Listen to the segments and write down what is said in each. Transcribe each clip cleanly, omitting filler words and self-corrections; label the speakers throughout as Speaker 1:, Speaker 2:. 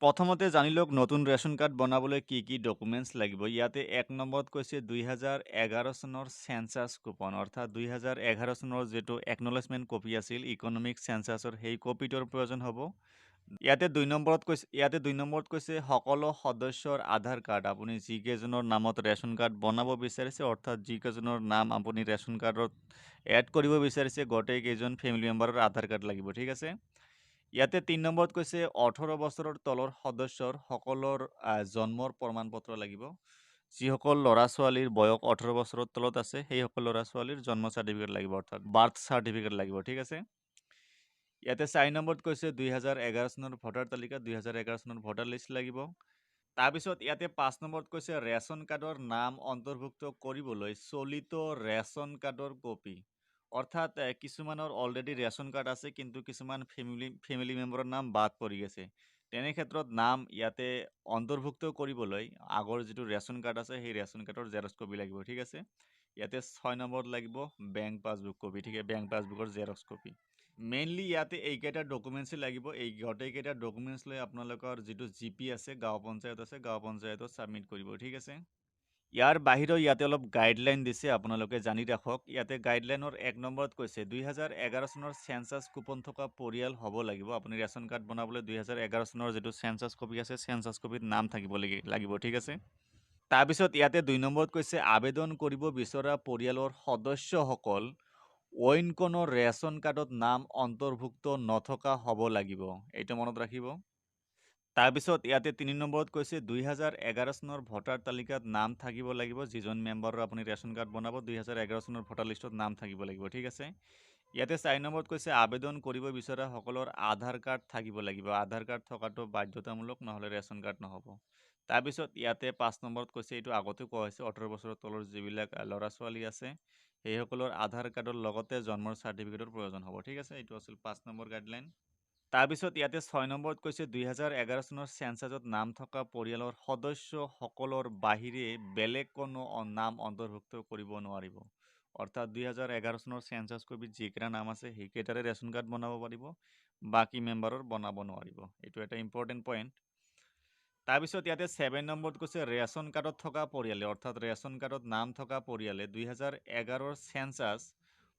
Speaker 1: প্ৰথমতে জানি লওক নতুন ৰেচন কাৰ্ড বনাবলৈ কি কি ডকুমেণ্টছ লাগিব। ইয়াতে 1 নম্বৰত কৈছে 2011 চনৰ চেঞ্চাছ কুপন, অৰ্থাৎ 2011 চনৰ যিটো একনলেজমেণ্ট কপি আছিল ইকনমিক চেঞ্চাছৰ, সেই কপিটোৰ প্ৰয়োজন হ'ব। ইয়াতে 2 নম্বৰত কৈছে সকলো সদস্যৰ আধাৰ কাৰ্ড। আপুনি যিকেইজনৰ নামত ৰেচন কাৰ্ড বনাব বিচাৰিছে, অৰ্থাৎ যিকেইজনৰ নাম আপুনি ৰেচন কাৰ্ডত এড কৰিব বিচাৰিছে, গোটেইকেইজন ফেমিলি মেম্বাৰৰ আধাৰ কাৰ্ড লাগিব, ঠিক আছে। ইয়াতে 3 নম্বৰত কৈছে 18 বছৰৰ তলৰ সদস্যৰ সকলৰ জন্মৰ প্ৰমাণ পত্ৰ লাগিব। যিসকল ল'ৰা ছোৱালীৰ বয়স 18 বছৰৰ তলত আছে, সেইসকল ল'ৰা ছোৱালীৰ জন্ম চাৰ্টিফিকেট লাগিব, অৰ্থাৎ বাৰ্থ চাৰ্টিফিকেট লাগিব, ঠিক আছে। ইয়াতে 4 নম্বৰত কৈছে 2011 চনৰ ভোটাৰ তালিকা, 2011 চনৰ ভোটাৰ লিষ্ট লাগিব। তাৰপিছত ইয়াতে 5 নম্বৰত কৈছে ৰেচন কাৰ্ডৰ নাম অন্তৰ্ভুক্ত কৰিবলৈ চলিত ৰেচন কাৰ্ডৰ কপি। অৰ্থাৎ কিছুমানৰ অলৰেডি ৰেচন কাৰ্ড আছে, কিন্তু কিছুমান ফেমিলি মেম্বাৰৰ নাম বাদ পৰি গৈছে। তেনে ক্ষেত্ৰত নাম ইয়াতে অন্তৰ্ভুক্ত কৰিবলৈ আগৰ যিটো ৰেচন কাৰ্ড আছে, সেই ৰেচন কাৰ্ডৰ জেৰক্স কপি লাগিব, ঠিক আছে। ইয়াতে 6 নম্বৰত লাগিব বেংক পাছবুক কপি, ঠিক আছে, বেংক পাছবুকৰ জেৰক্স কপি। মেইনলি ইয়াতে এইকেইটা ডকুমেণ্টছেই লাগিব। এই গোটেইকেইটা ডকুমেণ্টছ লৈ আপোনালোকৰ যিটো জিপি আছে, গাঁও পঞ্চায়ত আছে, গাঁও পঞ্চায়তত ছাবমিট কৰিব, ঠিক আছে। ইয়াৰ বাহিৰেও ইয়াতে অলপ গাইডলাইন দিছে, আপোনালোকে জানি ৰাখক। ইয়াতে গাইডলাইনৰ 1 নম্বৰত কৈছে 2011 চনৰ চেঞ্চাছ কুপন থকা পৰিয়াল হ'ব লাগিব। আপুনি ৰেচন কাৰ্ড বনাবলৈ 2011 চনৰ যিটো চেঞ্চাছ কপি আছে, চেঞ্চাছ কপিত নাম থাকিব লাগিব, ঠিক আছে। তাৰপিছত ইয়াতে 2 নম্বৰত কৈছে আবেদন কৰিব বিচৰা পৰিয়ালৰ সদস্যসকল অইন কোনো ৰেচন কাৰ্ডত নাম অন্তৰ্ভুক্ত নথকা হ'ব লাগিব, এইটো মনত ৰাখিব। তাৰপিছত ইয়াতে 3 নম্বৰত কৈছে 2011 চনৰ ভোটাৰ তালিকাত নাম থাকিব লাগিব। যিজন মেম্বাৰৰ আপুনি ৰেচন কাৰ্ড বনাব, 2011 চনৰ ভোটাৰ লিষ্টত নাম থাকিব লাগিব, ঠিক আছে। ইয়াতে 4 নম্বৰত কৈছে আবেদন কৰিব বিচৰা সকলৰ আধাৰ কাৰ্ড থাকিব লাগিব। আধাৰ কাৰ্ড থকাটো বাধ্যতামূলক, নহ'লে ৰেচন কাৰ্ড নহ'ব। তাৰপিছত ইয়াতে 5 নম্বৰত কৈছে, এইটো আগতেও কোৱা হৈছে, 18 বছৰৰ তলৰ যিবিলাক ল'ৰা ছোৱালী আছে, সেইসকলৰ আধাৰ কাৰ্ডৰ লগতে জন্মৰ চাৰ্টিফিকেটৰ প্ৰয়োজন হ'ব, ঠিক আছে। এইটো আছিল 5 নম্বৰ গাইডলাইন। তাৰপিছত ইয়াতে 6 নম্বৰত কৈছে 2011 চনৰ চেঞ্চাছত নাম থকা পৰিয়ালৰ সদস্যসকলৰ বাহিৰে বেলেগ কোনো নাম অন্তৰ্ভুক্ত কৰিব নোৱাৰিব। অৰ্থাৎ 2011 চনৰ চেঞ্চাছ কপিত যিকেইটা নাম আছে, সেইকেইটাৰে ৰেচন কাৰ্ড বনাব পাৰিব, বাকী মেম্বাৰৰ বনাব নোৱাৰিব। এইটো এটা ইম্পৰ্টেণ্ট পইণ্ট। তাৰপিছত ইয়াতে 7 নম্বৰত কৈছে ৰেচন কাৰ্ডত থকা পৰিয়ালে, অৰ্থাৎ ৰেচন কাৰ্ডত নাম থকা পৰিয়ালে 2011ৰ চেঞ্চাছ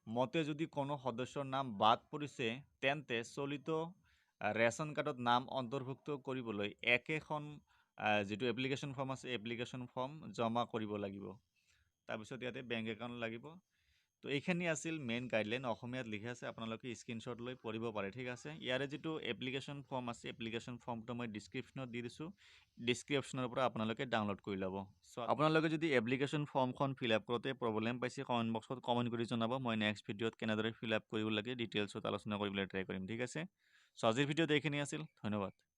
Speaker 1: মতে যদি কোনো সদস্যৰ নাম বাদ পৰিছে, তেন্তে চলিত ৰেচন কাৰ্ডত নাম অন্তৰ্ভুক্ত কৰিবলৈ একেখন যিটো এপ্লিকেশ্যন ফৰ্ম আছে, এপ্লিকেশ্যন ফৰ্ম জমা কৰিব লাগিব। তাৰপিছত ইয়াতে বেংক একাউণ্ট লাগিব। তো এইখিনি আছিল মেইন গাইডলাইন। অসমীয়াত লিখা আছে, আপোনালোকে স্ক্ৰীনশ্বট লৈ পঢ়িব পাৰে, ঠিক আছে। ইয়াৰে যিটো এপ্লিকেশ্যন ফৰ্ম আছে, এপ্লিকেশ্যন ফৰ্মটো মই ডিছক্ৰিপশ্যনত দি দিছোঁ। ডিছক্ৰিপশ্যনৰ পৰা আপোনালোকে ডাউনলোড কৰি ল'ব। চ' আপোনালোকে যদি এপ্লিকেশ্যন ফৰ্মখন ফিল আপ কৰোঁতে প্ৰব্লেম পাইছে, কমেণ্ট বক্সত কমেণ্ট কৰি জনাব। মই নেক্সট ভিডিঅ'ত কেনেদৰে ফিল আপ কৰিব লাগে ডিটেইলছত আলোচনা কৰিবলৈ ট্ৰাই কৰিম, ঠিক আছে। চ' আজিৰ ভিডিঅ'ত এইখিনি আছিল। ধন্যবাদ।